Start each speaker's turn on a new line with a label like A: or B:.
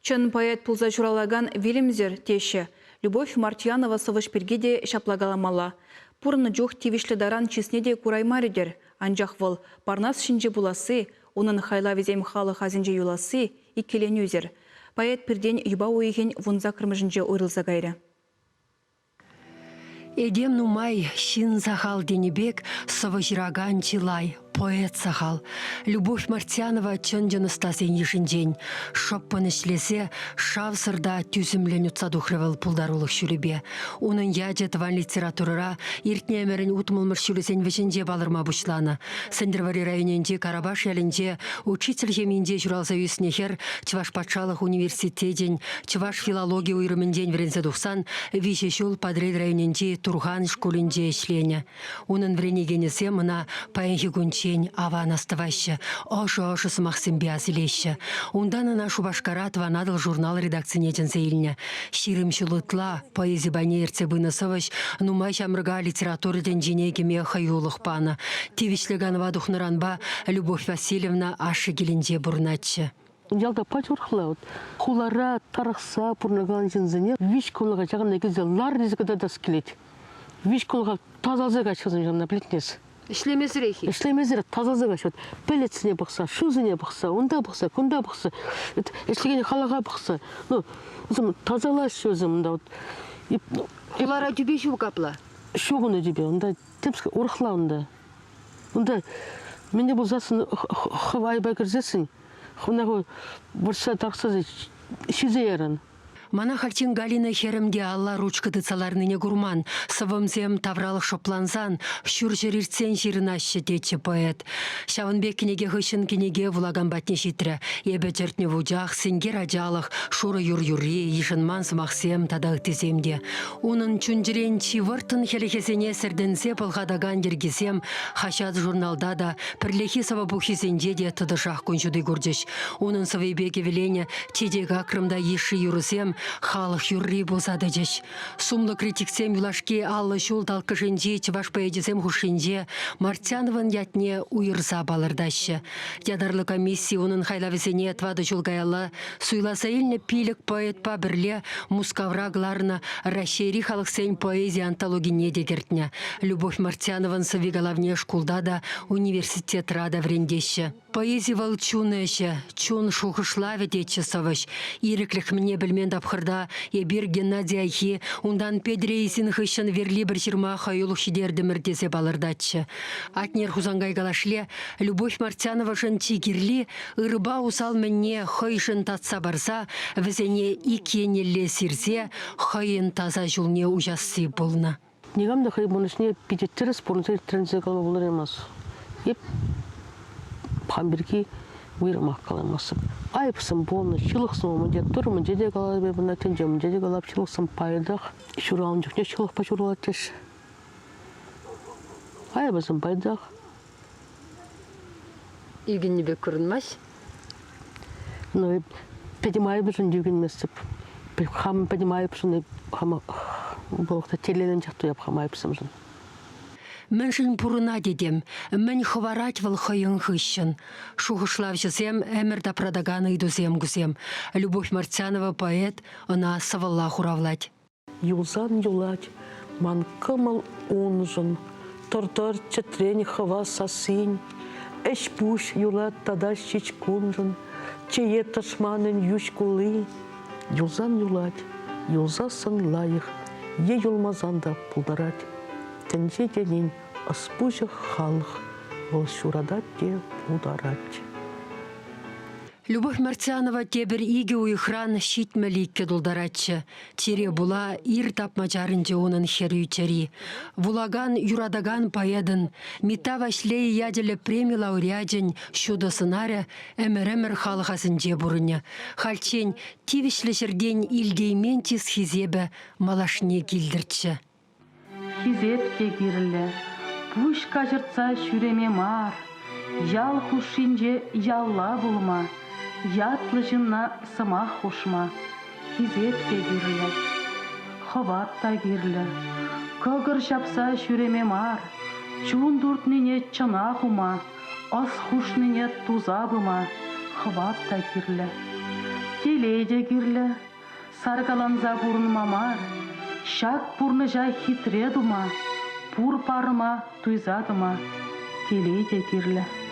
A: Чӑн поэт пулса ҫуралакан вилӗмсӗр, теҫҫӗ. Любовь Мартьянова сӑвӑҫ пирки те ҫапла каламалла. Пурӑннӑ чух тивӗҫлӗ таран чысне те кураймарӗ-тӗр, анчах вӑл Парнас ҫинче пуласси, унӑн хайлавӗсем халӑх асӗнче юласси иккӗленӳсӗр. Поэт пиртен юпа уйӑхӗн вунсаккӑрмӗшӗнче уйрӑлса кайрӗ.
B: Этем нумай, ҫын сахал тенӗ пек сӑвӑ ҫыракан чылай, поэт сахал. Любовь Мартьянова чӑн-чӑн ӑстасен йышӗнчен. Шӑппӑн ӗҫлесе шавсӑр та тӳсӗмлӗн утса тухрӗ вӑл пултарулӑх ҫулӗпе. Унӑн ячӗ тӑван литературӑра иртнӗ ӗмӗрӗн утмӑлмӗш ҫулӗсен вӗҫӗнче палӑрма пуҫланӑ. Сӗнтӗрвӑрри районӗнчи Карапаш ялӗнче учитель ҫемйинче ҫуралса ӳснӗ хӗр Чӑваш патшалӑх университечӗн чӑваш филологи уйрӑмӗнчен вӗренсе тухсан виҫӗ ҫул Патӑрьел районӗнчи Турхан шкулӗнче ӗҫленӗ. Унӑн вӗренекенӗсем ӑна паянхи кунччен аван астӑваҫҫӗ, ӑшӑ-ӑшӑ сӑмахсемпе асилеҫҫӗ. Унтан ӑна Шупашкара Тӑван Атӑл журнал редакцине чӗнсе илнӗ. 20 ҫул ытла поэзи пайне ертсе пынӑ сӑвӑҫ нумай ҫамрӑка литература тӗнчине кӗме хӑюлӑх панӑ. Тивӗҫлӗ канӑва тухнӑранпа Любовь Васильевна ашшӗ килӗнче пурӑнатчӗ.
C: Ялта пач урӑхла. Вот хулара тарӑхса пурӑнакан ҫынсене виҫ кунлӑха ҫакӑнта килсе лар тесе кӑтартас килет. Виҫ кунлӑха тасалса каҫ ҫавна плетнес.
B: Ӗҫлемесӗрех-и?
C: Ӗҫлемесӗрех тасалса каҫ. Вот пӗлӗтсене пӑхса, шывсене пӑхса, унта пӑхса, кунта пӑхса, ӗҫлекен халӑха пӑхса. Ну, вӗсем тасалаҫҫӗ вӗсем унта. Вот.
B: Хулара тӳпе ҫук апла?
C: Ҫук унта тӳпе. Унта тӗпсӗр урӑхла унта. Унта мӗн те пулсассӑн хӑв айӑпа кӗрсессӗн хӑвна хӑв вӑрҫса тарӑхса ҫисе яран.
B: Мана хальччен Галина хӗрӗм те алла ручка тытса ларнине курман. Сӑввӑмсем тавралӑх шӑплансан, ҫурҫӗр иртсен ҫырӑнаҫҫӗ, тетчӗ поэт. Ҫавӑн пек кӗнеке хыҫҫӑн кӗнеке вулакан патне ҫитрӗ. Эпӗ чӗртнӗ вучах, сенкер ачалӑх, шурӑ юр юрри, йышӑнман сӑмахсем тата ыттисем те. Унӑн чун-чӗрен чи вӑрттӑн хӗлӗхӗсене сӗртӗнсе пӑлхатакан йӗркисем хаҫат-журналта та, пӗрлехи сӑвӑ пуххисенче те тӑтӑшах кун ҫути курчӗҫ. Унӑн сӑввипе кӗвӗленӗ Чечек акрӑм та йышши юрӑсем халӑх юрри пулса тӑчӗҫ. Сумлӑ критиксем юлашки 50 ҫул талккӑшӗнчи чӑваш поэчӗсем хушшинче Мартьяновӑн ятне уйӑрса палӑртаҫҫӗ. Ятарлӑ комисси унӑн хайлавӗсене тӑватӑ ҫул каялла суйласа илнӗ пилӗк поэтпа пӗрле Мускавра кӑларнӑ Раҫҫейри халӑхсен поэзи антологине те кӗртнӗ. Любовь Мартьяновӑн сӑвви-калавне шкулта та, университетра та вӗрентеҫҫӗ. Поэзи вӑл чун ӗҫӗ, чун шухӑшлавӗ тетчӗ сӑвӑҫ. Ирӗклӗх мӗнне пӗлмен тапхӑрта эпир Геннадий Айхи, унтан Петӗр Эйзин хыҫҫӑн верлибр ҫырма хӑюлӑх ҫитертӗмӗр тесе палӑртатчӗ. Атнер Хусанкай калашле, Любовь Мартьяновашӑн чи кирли ырӑпа усал мӗнне хӑйшӗн татса парса вӗсене ик еннелле сирсе хӑйӗн таса ҫулне уҫасси пулнӑ.
C: Никам та хӑй пурнӑҫне питӗ тӗрӗс пурӑнса ирттерсе калама пултараймасть. Эп хам пирки уйрӑмах каламастӑп. Айӑпсем пулнӑ, ҫылӑхсем умӗнче, Турӑ умӗнче те калап эп ӑна, тӗнче умӗнче те калап, ҫылӑхсем пайтах. Ҫуралнӑ чухне ҫылӑхпа ҫуралать теҫҫӗ. Айӑпӗсем пайтах.
B: Ӳкӗннӗ пек курӑнмасть.
C: Ну, пӗтӗм айӑпшӑн ӳкӗнместӗп. Хам пӗтӗм айӑпшӑн хама вӑл телейленчех туяп хам айӑпсемшӗн.
B: Мӗншӗн пурӑнать этем, мӗн хӑварать вӑл хӑйӗн хыҫҫӑн? Шухӑшлавҫӑсем ӗмӗр тапратакан ыйтусем кусем. Любовь Мартьянова поэт ӑна сӑвӑлла хуравлать.
C: Юлсан юлать ман кӑмӑл уншӑн, тӑр-тӑр чӗтрен хӑва сассин. Ӗҫ-пуҫ юлать тата ҫич куншӑн, чее тӑшманӗн йӳҫ кулли. Юлсан юлать, юлсассӑн лайӑх, е юлмасан та пултарать. Тӗнче тенин ӑс-пуҫӗ халӑх, вӑл ҫуратать те пултарать.
B: Любовь Мартьянова тепӗр икӗ уйӑхран 72 тултаратчӗ. Чире пула ир тапма чарӑнчӗ унӑн хӗрӳ чӗри. Вулакан, юратакан поэтӑн Митта Ваҫлейӗ ячӗллӗ преми лауреачӗн ҫутӑ сӑнарӗ ӗмӗр-ӗмӗр халӑх асӗнче пурӑнӗ. Хальччен тивӗҫлӗ ҫӗртен илтеймен чыс-хисепӗ малашне килтӗрччӗ.
D: Хисеп те кирлӗ, пуҫ каҫӑртса ҫӳреме мар, ял хушшинче ялла пулма, ятлӑ ҫынна сӑмах хушма хисеп те кирлӗ, хӑват та кирлӗ. Кӑкӑр ҫапса ҫӳреме мар, чун туртнине чӑна хума, ӑс хушнине туса пыма хӑват та кирлӗ. Телей те кирлӗ, саркаланса пурӑнма мар, ҫак пурнӑҫа хитре тума, пур парӑма туйса тӑма телей те кирлӗ.